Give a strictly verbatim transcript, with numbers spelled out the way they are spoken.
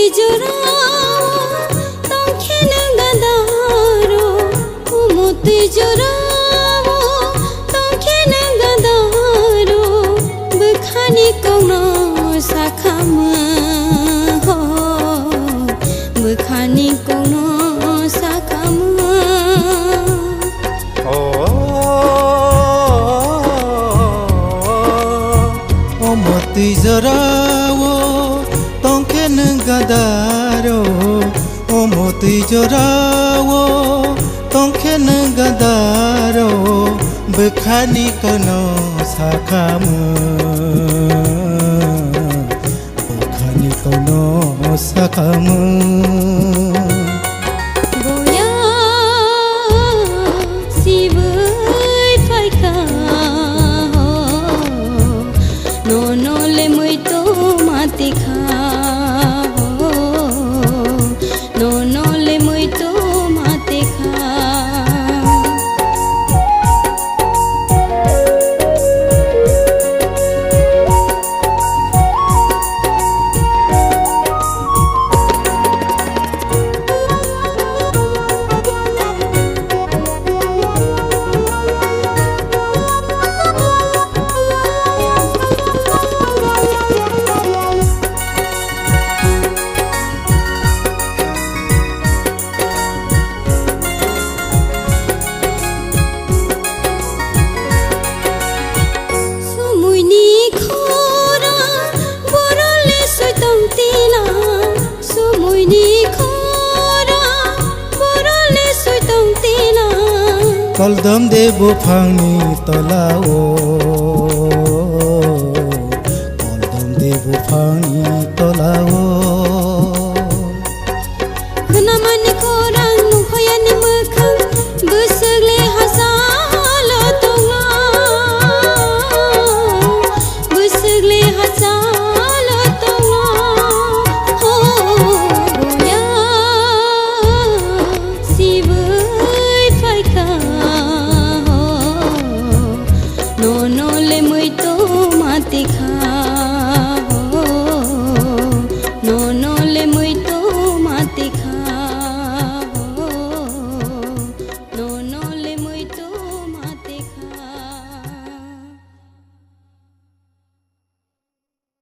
Jorao tongkhe nang gadaro, umutwi jorao tongkhe nang gadaro, bwkhani kokno sakhamung ho, bwkhani kokno sakhamung. O, omo twi jorao tongkhe nwng gadaro, omo twi jorao tongkhe nwng gadaro, bwkhani kokno sakhamung. Bwkhani kokno sakhamung. Boya sibui phaikha ho, nono lemui toma tikha ho, nono lemui toma tikha. Sumuini khorang borok le soi tong tina, sumuini khorang borok le soi tong tina. Koldom de buphangni tolao, koldom de buphangni tolao.